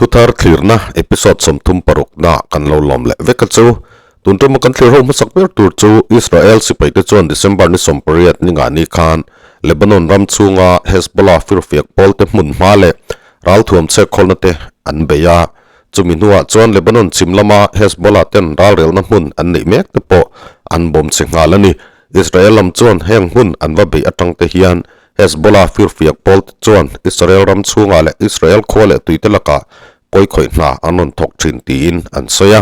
Thuthar thlirna episode 36 na kan lo lawm leh vek a chu. Tun tuma kan thlir ho hmasak ber tur chu Israel sipaite chuan December ni 18 ni nga ni khan Lebanon ram chhunga Hezbollah firfiak pawlte hmun hma leh ralthuam chhekkhawlna te an bei a. Chumi hnuah chuan Lebanon chhim lama Hezbollah ten ralrelna hmun an neih mek te pawh an bawm chhe nghal a ni. Israel lam chuan heng hmun an va beih atang te hian Hezbollah firfiak pawl te chuan Israel ram chhungah leh Israel khua leh tuite lakah pawikhawih hna an rawn thawk thin tiin an sawi a.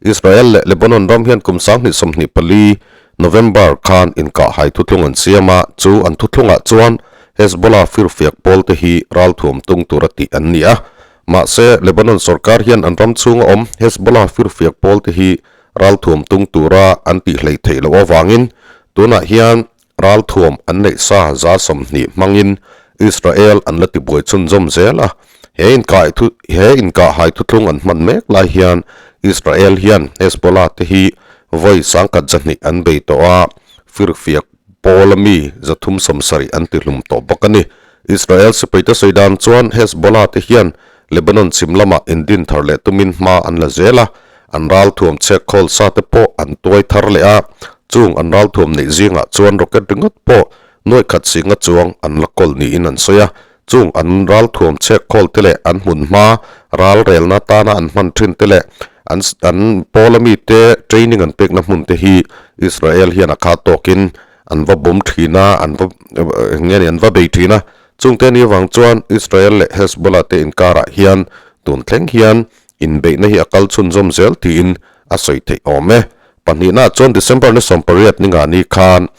Israel leh Lebanon ram hian kum 2024 November khan inkahhai thuthlung an siam a, chu an thuthlungah chuan Hezbollah firfiak pawl te hi ralthuam tung tura tih an ni a. Mahse, Lebanon sorkar hian an ram chhunga awm Hezbollah firfiak pawl te hi ralthuam tung tura an tih hleih theih loh avangin tunah hian Ralthuam an neih sa 20% hmangin Israel an la tibuai chhunzawm zel a, he inkah thu he inkahhai thuthlung an hman mek lai hian Israel hian Hezbollah te hi vawi 120 an bei tawh a, firfiak pawla mi 370 an tihlum tawh bawk a ni. Israel sipaite sawi dan chuan Hezbollah te hian Lebanon chhim lamah indin thar leh tumin hma an la zel a, an ralthuam chhek khawl sa te pawh an tuai thar leh a, chung an ralthuam neih zingah chuan rocket ringawt pawh nuaih khat singa chuang an la kawl niin an sawi a, chung an ralthuam chhek khawl te leh an hmun hma ral relna tana an hman thin te leh an an pawla mite training an pekna hmun te hi Israel hian a kha tawkin an va bawm thin a, an va nge ni an va bei thin a, chungte ni avang chuan Israel leh Hezbollah te inkarah hian tun thleng hian inbeihna hi a kal chhunzawm zel tiin a sawi theih awm e. Pahnihnaah chuan December ni 18 ni nga ni khan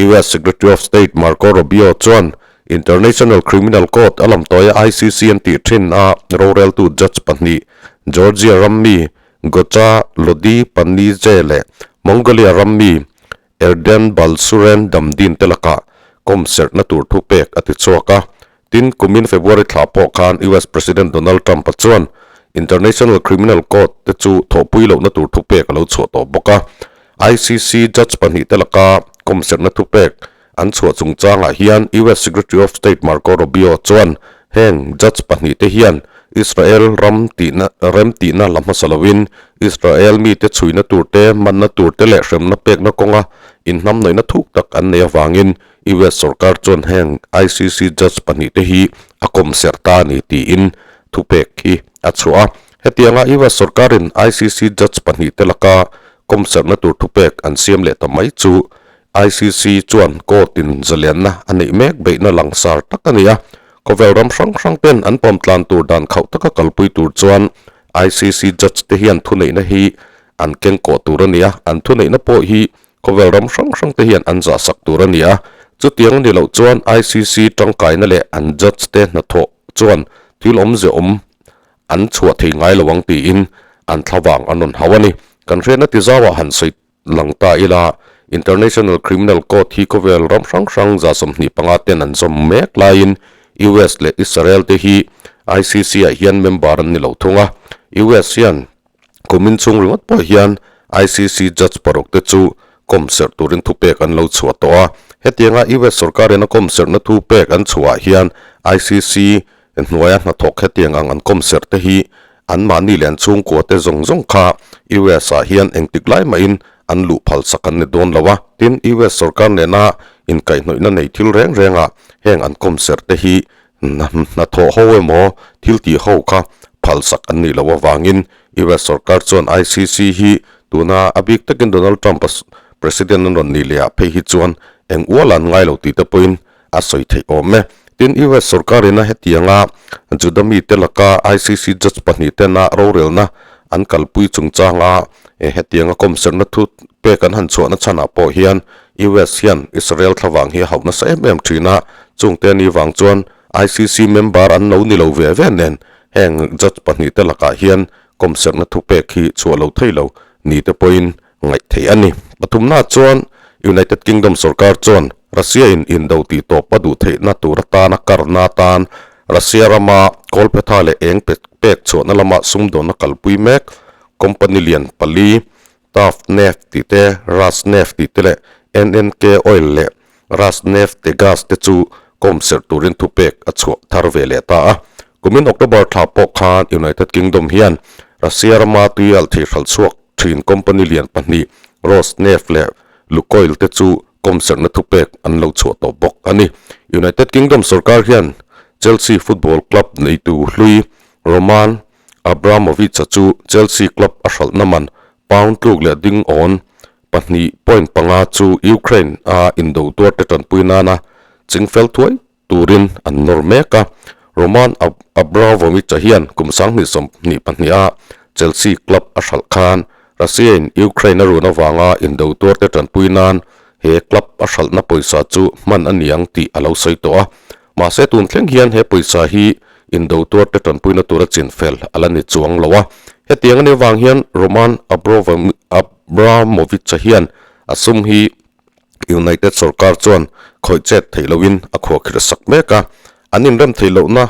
US Secretary of State Marco Rubio chuan International Criminal Court a lamtawia ICC an tih thin a roreltu judge pahnih Georgia rammi Gocha Lodi Panidze leh Mongolia rammi Erden Balsuren Damdin te lakah kawm serhna tur thu pek a ti chhuak a. Tin, kumin February thla pawh khan US President Donald Trump-a chuan International Criminal Court te chu thawhpui lohna tur thu pek a lo chhuah tawh bawk a. ICC judge pahnih te laka kawm serhna thu pek an chhuah chungchangah hian US Secretary of State Marco Rubio chuan heng judge pahnih te hian Israel ram tihna rem tihna la hmasa loin Israel mite chhuina tur te, manna tur te leh hremna pekna kawnga inhnamhnawihna thuk tak an nei avangin US sorkar chuan heng ICC judge pahnih te hi a kawm serh ta a ni tiin thupek hi a chhuah a. Hetianga US sorkarin ICC judge pahnih te laka kawm serhna tur thupek an siam leh ta mai chu ICC chuan court in zalianna a neih mek beihna langsar tak a ni a. Khawvel ram hrang hrang ten an pawm tlan tur dan khauh taka kalpui tur chuan ICC judge te hian thuneihna hi an keng kawh tur a ni a, an thuneihna pawh hi khawvel ram hrang hrang te hian an zahsak tur a ni a. Chutiang a ni loh chuan ICC tangkaina leh an judge te hnathawh chuan thil awmze awm an chhuah thei ngai lo ang tiin an thlavang an rawn hau a ni. Kan hriatna tizauah han sawi lang ta ila, International Criminal Court hi khawvel ram hrang hrang 25 ten an zawm mek laiin US leh Israel te hi ICC ah hian member an ni lo thung a. US hian kumin chhung ringawt pawh hian ICC judge paruk te chu kawm serh turin thupek an lo chhuah tawh a. Hetianga US sorkarin a kawm serhna thupek an chhuah ah hian ICC hnuaia hnathawk hetiang ang an kawm serh te hi anmahni leh an chhungkua te zawng zawng kha US ah hian engtik lai mahin an luh phal sak an ni dawn lo a. Tin, US sorkar nena inkaihhnawihna nei thil reng rengah heng an kawm serh te hi hnathawh ho emaw thil tih ho kha phal sak an nih loh avangin US sorkar chuan ICC hi tuna a bik takin Donald Trump-a President an rawn nih leh ah phei hi chuan eng ual an ngai lo tih te pawhin a sawi theih awm e. Tin, US sorkarina hetianga Juda mite laka ICC judge pahnih tena rorelna an kalpui chungchanga hetianga kawmserna thu pek an han chhuahna chhanah pawh hian US hian Israel thlavang hi a hauh nasa em em thin a, chungte ni vang chuan ICC member an lo ni lo ve ve nen heng judge pahnih te lakah hian kawmserna thu pek hi chhuah lo thei lo ni te pawhin ngaih theih a ni. Pathumna chuan United Kingdom sorkar chuan Russia in indo tih tawp a duh theihna tur atana karna atan Russia rama kawlphetha leh eng pek chhuahna lama sumdawnna kalpui mek company lian pali Tatneft tih te, Rosneft tih te leh NNK Oil leh Rosneft te gas te chu kawm serh turin thupek a chhuah thar ve leh ta a. Kumin October thla pawh khan United Kingdom hian Russia rama tuialh thei hralh chhuak thin company lian pahnih Rosneft leh Lukoil te chu kawmserhna thupek an lo chhuah tawh bawk a ni. United Kingdom sorkar hian Chelsea football club neitu hlui Roman Abramovich-a chu Chelsea club a hralhna man pound tluk leh ding awn 2.5 chu Ukraine a indo tuarte tanpui nana chingfel thuai turin an nawr mek a. Roman Abramovich-a hian kum 2022 a Chelsea club a hralh khan Russia-in Ukraine a run avanga indo tuarte tanpui nan he club a hralhna pawisa chu hman a ni ang tih a lo sawi tawh a. Mahse tun thleng hian he pawisa hi indo tuarte tanpuina tura chinfel a la ni chuang lo a. Hetiang a nih avang hian Roman Abramovich-a hian a sum hi United sorkar chuan khawih chet theih loin a khuahkhirh sak mek a, an inrem theih lohna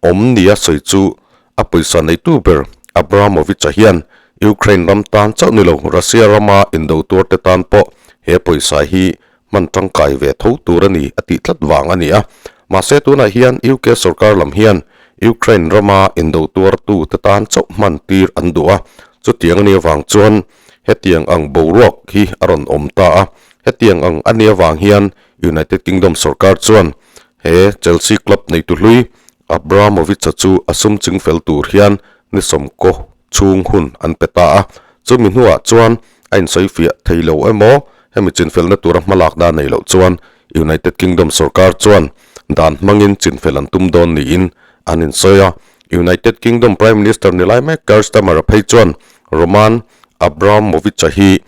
awm nia sawi chu a pawisa neitu ber Abramovich-a hian Ukraine ram tan chauh ni lo Russia rama indo tuarte tan pawh he pawisa hi hman tangkai ve tho tur a ni a tih tlat vang a ni a. Mahse tunah hian UK sorkar lam hian Ukraine rama indo tuartute tan chauh hman tir an duh a, chutiang a nih avang chuan Hetiang ang boruak hi a rawn awm ta a, hetiang ang a nih avang hian United Kingdom sorkar chuan he Chelsea club neitu hlui Abramovich-a chu a sum chingfel tur hian ni sawmkaw chhung hun an pe ta a, chumi hnuah chuan a insawifiah thei lo emaw hemi chinfelna tura hmalakna nei loh chuan United Kingdom sorkar chuan dan hmangin chinfel an tum dawn niin an insawi a. United Kingdom Prime Minister ni lai mek Keir Starmer-a phei chuan Roman Abramovich-a hi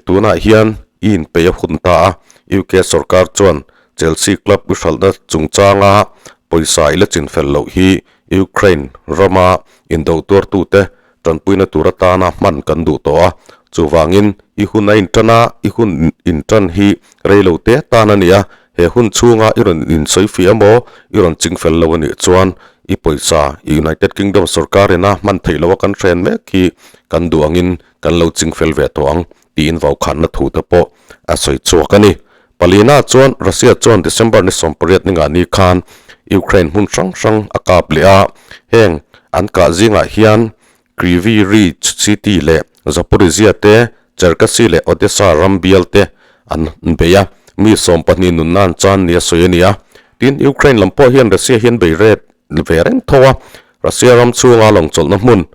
tunah hian i inpeih a hun ta a, UK sorkar chuan Chelsea club i hralhna chungchanga pawisa i la chinfel loh hi Ukraine rama indo tuartute tanpuina tur atana hman kan duh tawh a, chuvangin i hun a intan a, i hun intan hi reilo te tan a ni a, he hun chhunga i rawn insawifiah emaw i rawn chingfel lo a nih chuan i pawisa United Kingdom sorkar ina hman theih loha kan hren mek hi kan duh angin kan lo chingfel ve tawh ang tiin vaukhanna thu te pawh a sawi chhuak a ni. Palina chuan Russia chuan December ni 18 ninga ni khan Ukraine hmun hrang hrang a kap leh a, heng an kah zingah hian Kryvyi Rih city leh Zaporizhzhia te, Cherkasy leh Odesa ram bial te an bei a, mi 12 nunna an chan nia sawi a ni a. Tin, Ukraine lam pawh hian Russia hian bei ret ve reng tho a, Russia ram chhunga lawng chawlhna hmun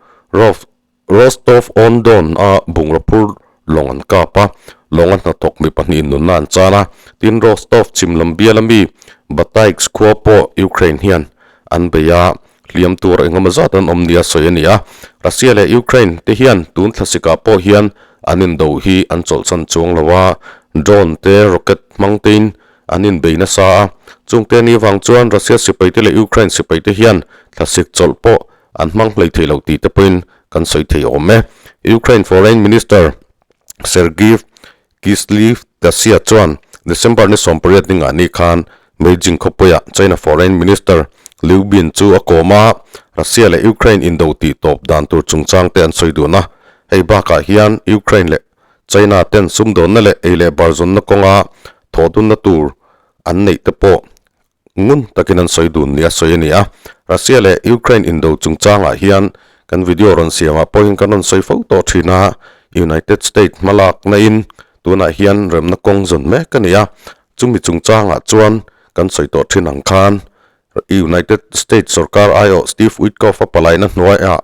Rostov-on-Don a bungraw phur lawng an kap a, lawng a hnathawk mi pahnihin nunna an chan a, tin Rostov chhim lam biala mi Bataysk khua pawh Ukraine hian an bei a, hliam tur engemaw zat an awm nia sawi a ni a. Russia leh Ukraine te hian tun thlasikah pawh hian an indo hi an chawlhsan chuang lo a, drone te rocket hmang tein an inbei nasa a, chungte ni vang chuan Russia sipaite leh Ukraine sipaite hian thlasik chawlh pawh an hmang hlei thei lo tih te pawhin kan sawi thei awm e. Ukraine Foreign Minister Sergiy Kyslytsya chuan December ni 18 ningah ni khan Beijing khawpuiah China Foreign Minister Liu Bin chu a kawm a, Russia leh Ukraine indo tih tawp dan tur chungchang te an sawi dun a. Hei bakah hian Ukraine leh China ten sumdawnna leh ei leh bar zawnna kawnga thawhdunna tur an neih te pawh ngun takin an sawi dun nia sawi a ni a. Russia leh Ukraine indo chungchangah hian kan video rawn siamah pawhin kan rawn sawi fo tawh thin a, United States hmalakna in tunah hian remna kawng zawn mek a ni a, chumi chungchangah chuan kan sawi tawh thin ang khan United States sorkar aiawh Steve Witkoff a palaina hnuaiah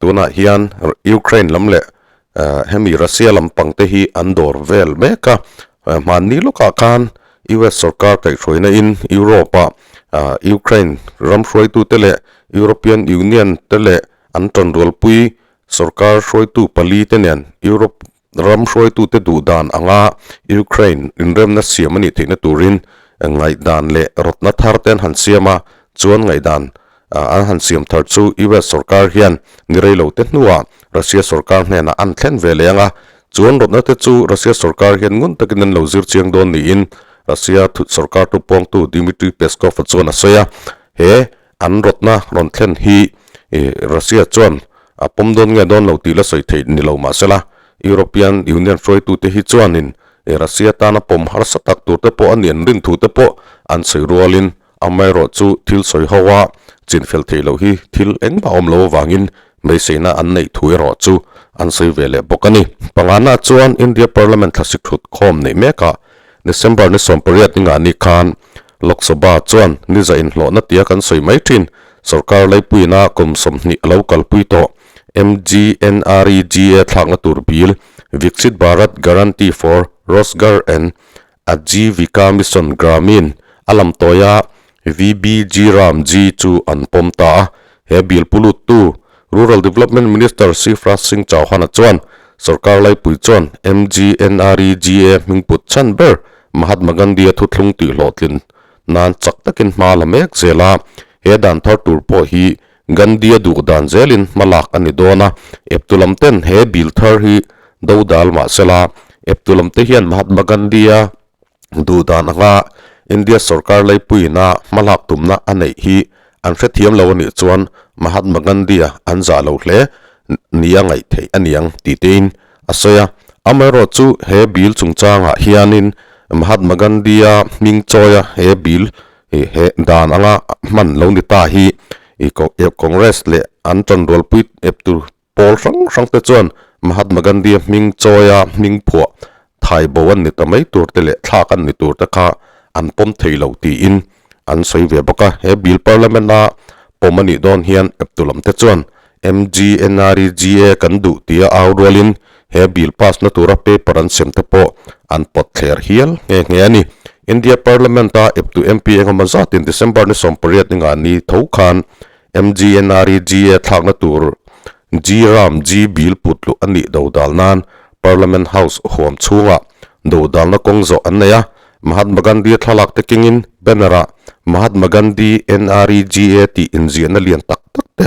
tunah hian Ukraine lam leh hemi Russia lampang te hi an dawr vel mek a, hmanni lawkah khan US sorkar kaihhruaina in Europe ah Ukraine ram hruaitute leh European Union te leh an tanrualpui sorkar hruaitu pali te nen Europe ram hruaitute duh dan anga Ukraine inremna siam a nih theihna turin ngaihdan leh rawtna thar te an han siam a, chuan ngaihdan An han siam thar chu US sorkar hian ni rei lo te hnuah Russia sorkar hnenah an thlen ve leh ang a, chuan rawtna te chu Russia sorkar hian ngun takin an lo zir chiang dawn niin Russia sorkar tu puangtu Dmitry Peskov-a chuan a sawi a. He an rawtna rawn thlen hi Russia chuan a pawm dawn nge dawn lo tih la sawi theih ni lo mahsela European Union hruaitute hi chuanin Russia tana pawm harsa tak tur te pawh a nih an rin thu te pawh an sawi rualin. Amaherawhchu thil sawi ho a chinfel theih loh hi thil engmah awm lo avangin beiseina an neih thu erawh chu an sawi ve leh bawk a ni. Pangana chuan India Parliament thlasik thut khawm neih mekah December ni 18 ni ngah khan Lok Sabha chuan ni za inhlawhna tia kan sawi mai thin sorkar leipuina kum 20 a lo kalpui tawh MGNREGA thlakna tur bill Viksit Bharat Guarantee for Rozgar and Ajeevika Mission Gramin a lam tawia VBG Ram G chu an pawm ta a. He bill pu luttu Rural Development Minister Shivraj Singh Chauhan-a chuan sorkar laipui chuan MGNREGA hmingput chhan ber Mahatma Gandhi-a thuthlung tihhlawhtlin nan chak takin hma la mek zel a. He dan thar tur pawh hi Gandhi-a duh dan zelin hma lak a ni dawn a, eptu lam ten he bill thar hi do dal mah sela, eptu lam te hian Mahatma Gandhi-a duh dan anga India sorkar leipuiina hma lak tumna a neih hi an hrethiam lo a nih chuan Mahatma Gandhi-a an zah lo hle nia ngaih theih a niang tih tein a sawi a. Amaherawh chu he bill chungchangah hianin Mahatma Gandhi-a hming chawia he bill he dan anga hman lo ni ta hi Congress leh an tanrualpui ep tur pawl hrang hrang te chuan Mahatma Gandhi-a hming chawia hming phuah thai bo an ni ta mai tur te leh thlak an ni tur te kha an pawm thei lo tiin an sawi ve bawk a. He bill Parliament-a pawm a nih dawn hian eptu lam te chuan MGNREGA kan duh tia au rualin he bill pass na tura paper an sem te pawh an pawt thler hial nghe nghe a ni. India Parliament-a eptu MP engemaw zatin December ni 18 ni ngah ni tho khan MGNREGA thlakna tur G-Ram G bill put luh a nih do dal nan Parliament House huam chhungah do dalna kawng zawh an nei a. Mahatma Gandhi thlalak te kengin banner-ah Mahatma Gandhi NREGA tih inziahna lian tak tak te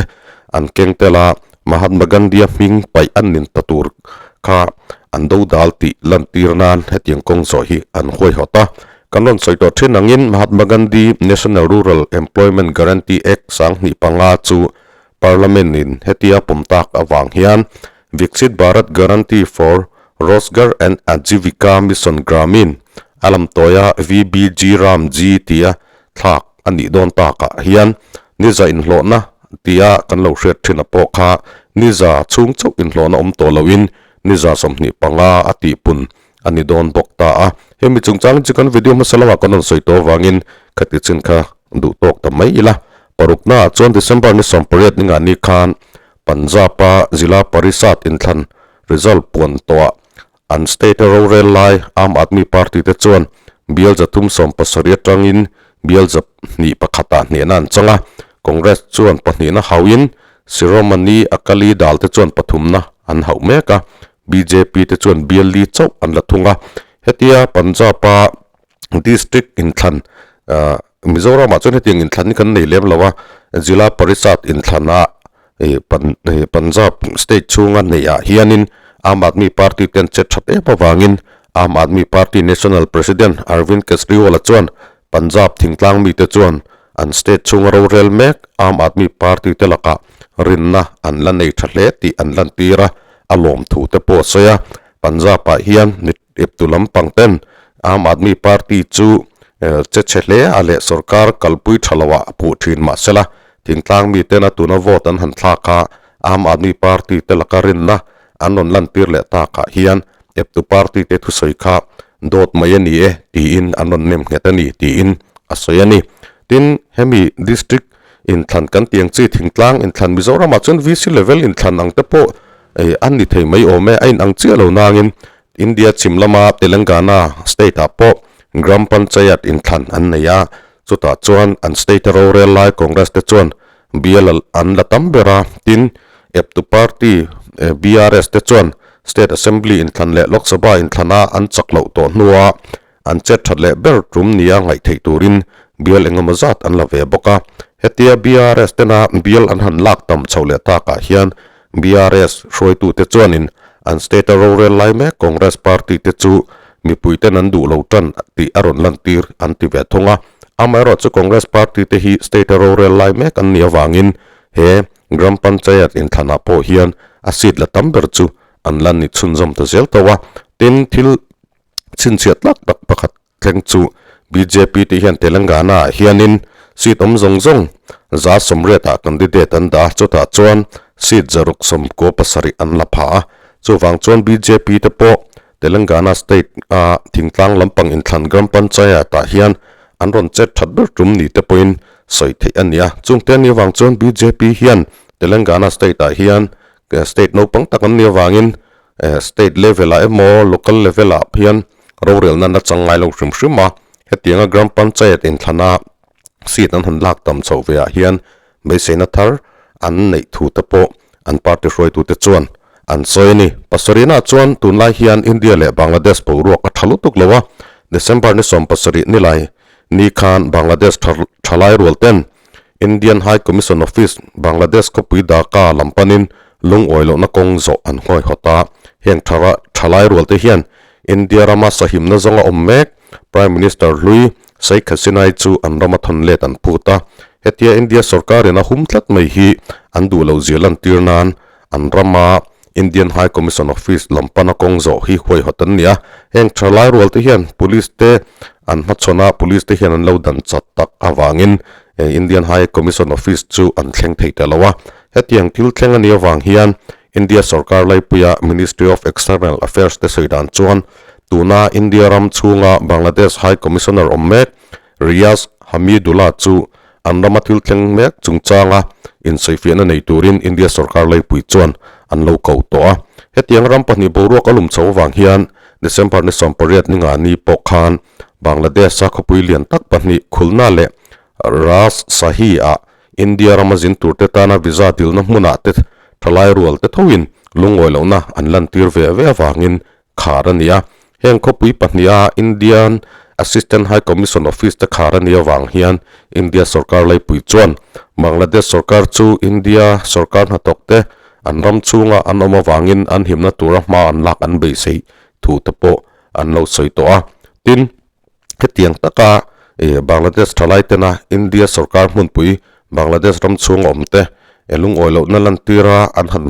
an keng tel a, Mahatma Gandhi-a hming paih an nin ta tur kha an do dal tih lantir nan hetiang kawng zawh hi an huaihawt a. Kan rawn sawi tawh thin angin Mahatma Gandhi National Rural Employment Guarantee Act 2005 chu Parliament-in hetia pawm tak avang hian Viksit Bharat Guarantee for Rozgar and Ajeevika Mission Gramin a lam tawia VBG Ram G tia thlak a nih dawn takah hian niza inhlawhna tia kan lo hriat thin a pawh kha niza chhung chauh inhlawhna awm tawh loin niza 25 a tihpun a ni dawn bawk ta a. Hemi chungchang chu kan video hmasa lamah kan rawn sawi tawh avangin khati chin kha duh tawk ta mai ila. Paruknaah chuan December ni 18 ni ngah ni khan Punjab-a Zila Parishad inthlan result puan tawhah an state-a rorel lai Aam Aadmi Party te chuan bial 370 atangin bial 21-ah hnehna an chang a, Congress chuan pahnihna hauhin Shiromani Akali Dal te chuan pathumna an hauh mek a, bjp te chuan bial li chauh an la thung a. Hetia Punjab-a District inthlan Mizoramah chuan hetiang inthlan hi kan nei lem lo a, Zila Parishad inthlanah Punjab state chhunga neihah hianin Aam Aadmi Party te an chet that em avangin Aam Aadmi Party National President Arvind Kejriwal-a chuan Punjab thingtlang mite chuan an state chhunga rorel mek Aam Aadmi Party te lakah rinna an la nei tha hle tih an lantir a, a lawmthu te pawh a sawi a. Punjab-ah hian Eptu lampang ten Aam Aadmi Party chu che chhe hle a leh sorkar kalpui tha lo ah puh thin mahsela thingtlang mi tena tuna vote an han thlak a Aam Aadmi Party te laka rinna an rawn lantir leh takah hian eptu party te thusawi kha dawt mai a ni e tiin an rawn nem nghet a ni tiin a sawi a ni. Tin, hemi district inthlan kan tih ang chi thingtlang inthlan Mizoramah chuan VC level inthlan ang te pawh an ni thei mai awm e, a inang chiah lo nangin India chhim lama Telangana state ah pawh Gram Panchayat inthlan an nei a, chutah chuan an state a rorel lai Congress te chuan bial an la tam ber a, tin eptu party BRS te chuan state assembly inthlan leh Lok Sabha inthlana an chak loh tawh hnua an chet that leh ber tum nia ngaih theih turin bial engemaw zat an la ve bawk a. Hetia BRS tena bial an han lak tam chho leh takah hian BRS hruaitute chuanin an state-a rorel lai mek Congress party te chu mipuiten an duh lo tan tih a rawn lantir an ti ve thung a. Amaherawhchu Congress party te hi state-a rorel lai mek an nih avangin he Gram Panchayat inthlanah pawh hian a seat la tam ber chu an la ni chhunzawm ta zel tho a. Tin, thil chhinchhiah tlak tak pakhat thleng chu bjp te hian Telangana ah hianin Seat awm zawng zawng 180 ah candidate an dah a, chutah chuan seat 697 an la pha a. Chuvang chuan bjp te pawh Telangana state a thingtlang lampang inthlan Gram Panchayat ah hian an rawn chet that ber tum ni te pawhin sawi theih a ni a. Chungte a nih avang chuan bjp hian Telangana state ah hian state naupang tak an nih avangin state level ah emaw local level ah hian rorelna na chang ngai lo hrim hrim a. Hetianga Gram Panchayat inthlana seat an han lak tam chhoh ve ah hian Beiseina thar an neih thu te pawh an party hruaitute chuan an sawi a ni. Pasarihna chuan tunlai hian India leh Bangladesh boruak a tha lutuk lo a, December ni 70 nilai ni khan Bangladesh thalai rual ten Indian High Commission Office Bangladesh khawpui Dhaka lam panin lungawi lohna kawng zawh an nghawihawt a. Heng thalai rual te hian India rama sahimna zawnga awm mek Prime Minister hlui Sheikh Hasina-i chu an rama thawn let an phut a, hetia India sorkarin a hum tlat mai hi an duh loh zia lantir nan an rama Indian High Commission Office lam pana kawng zawh hi huaihawt an ni a. Heng thalai rual te hian Police te an hmachhawn a, Police te hian an lo dan chat tak avangin Indian High Commission Office chu an thleng thei ta lo a. Hetiang thil thleng a nih avang hian India sorkar laipuia Ministry of External Affairs te sawi dan chuan tuna India ram chhunga Bangladesh High Commissioner awm mek Riaz Hamidullah chu an rama thil thleng mek chungchanga insawifiahna nei turin India sorkar laipui chuan an lo ko tawh a. Hetiang ram pahnih boruak a lum chho avang hian December ni 18 ni nga ni pawh khan Bangladesh-a khawpui lian tak pahnih Khulna leh Rajshahi-ah India rama zin turte tana visa dilna hmunah te thalai rual te thoin lungawi lohna an lantir ve ve avangin khar a ni a. Heng khawpui pahniha Indian Assistant High Commission Office te khar a nih avang hian India sorkar laipui chuan Bangladesh sorkar chu India sorkar hnathawk te an ram chhunga an awm avangin an himna tura hma an lak an beisei thu te pawh an lo sawi tawh a. Tin, Hetiang taka Bangladesh thalai tena India sorkar hmunpui Bangladesh ram chhung awm te lungawi lohna lantira an han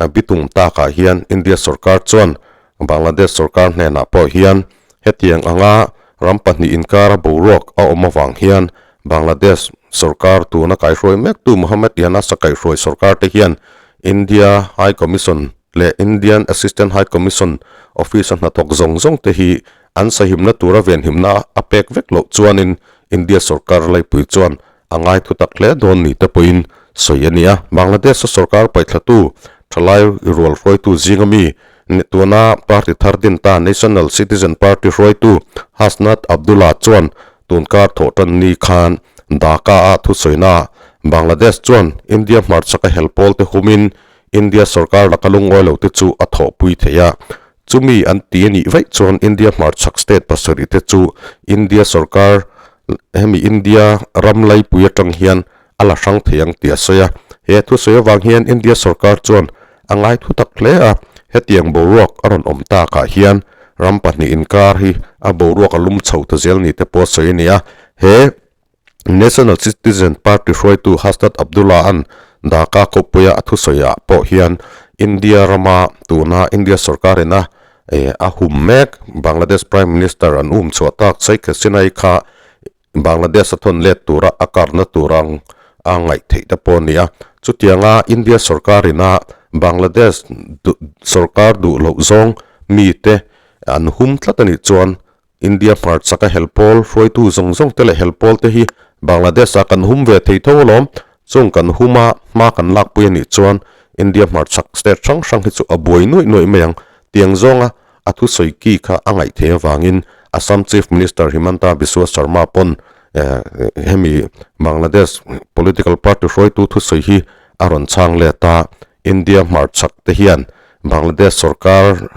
bitum takah hian India sorkar chuan Bangladesh sorkar hnenah pawh hian hetiang anga ram pahnih inkara boruak a awm avang hian Bangladesh sorkar tuna kaihruai mektu Mohammed Yunus-a kaihruai sorkar te hian India High Commission leh Indian Assistant High Commission Office-a hnathawk zawng zawng te hi An sahimna tura venhimna a pek vek loh chuanin India sorkar laipui chuan a ngai thutak hle dawn ni te pawhin sawi a ni a. Bangladesh-a sorkar paihthlatu thalai rual hruaitu zinga mi tuna party thar din ta National Citizen Party hruaitu Hasnat Abdullah chuan tunkar thawhtan ni khan Dhaka-a thusawina Bangladesh chuan India hmarchhaka helpawl te humin India sorkar laka lungawi lo te chu a thawhpui thei a. Chumi an ti a nih vaih chuan India hmarchhak state pasarih te chu India sorkar hemi India ram laipui atang hian a la hrang thei ang tih a sawi a. He thusawi avang hian India sorkar chuan a ngai thu tak hle a, hetiang boruak a rawn awm takah hian ram pahnih inkar hi a boruak a lum chho ta zel ni te pawh a sawi a ni a. He National Citizen Party hruaitu Hasnat Abdullah-a'n Dhaka khawpuia a thusawiah pawh hian India rama tuna India sorkarin a a hum mek Bangladesh Prime Minister an um chhuah tak Sheikh Hasina-i kha Bangladesh a thawn let tura a karna tur ang a ngaih theih te pawh a ni a. Chutianga India sorkarin a Bangladesh sorkar duh loh zawng mite an hum tlat a nih chuan India hmarchaka helpawl hruaitu zawng zawng te leh helpawl te hi Bangladesh ah kan hum ve thei tho alawm. Chung kan hum a, hma kan lakpui a nih chuan India hmarchhak state hrang hrang hi chu a buai nuaih nuaih mai ang. Tiang zawnga a thusawi ki kha a ngaih thei avangin Assam Chief Minister Himanta Biswa Sarma pawn hemi Bangladesh political party hruaitu thusawi hi a rawn chhang let a. India hmarchhak te hian Bangladesh sorkar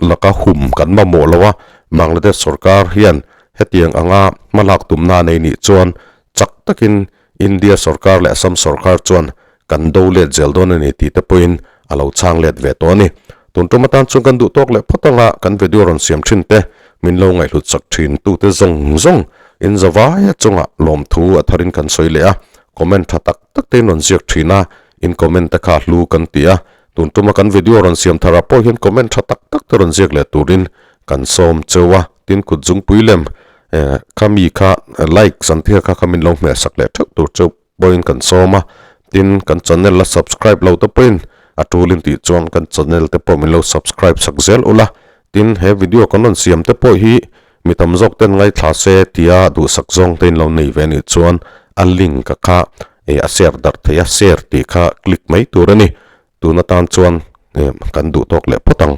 laka hum kan mamawh lo a, Bangladesh sorkar hian hetiang anga hmalak tumna a nei nih chuan chak takin India sorkar leh Assam sorkar chuan kan do let zel dawn a ni tih te pawhin a lo chhang let ve tawh a ni. Tun tum atan chuan kan duh tawk leh phawt anga kan video rawn siam thin te min lo ngaihhlut chak thin tute zawng zawng in zavaia chungah lawmthu a tharin kan sawi leh a, comment tha tak tak te in rawn ziak thin a, in comment te kha hlu kan ti a, Tun tuma kan video rawn siam thar ah pawh hian comment tha tak tak te rawn ziak leh turin kan sawm cheu a, tin kut zungpui lem Khami kha like san thil kha kha min lo hmeh sak leh theuh tur chu pawhin kan sawm a, tin kan channel la subscribe lo te pawhin a tulin tih chuan kan channel te pawh min lo subscribe sak zel ula, tin he video kan rawn siam te pawh hi mi tam zawk ten ngaithla se tia duhsak zawng te in lo nei ve anih chuan a link a kha a share darh theih a, share tih kha click mai tur a ni, tun atan chuan kan duh tawk leh phawt ang.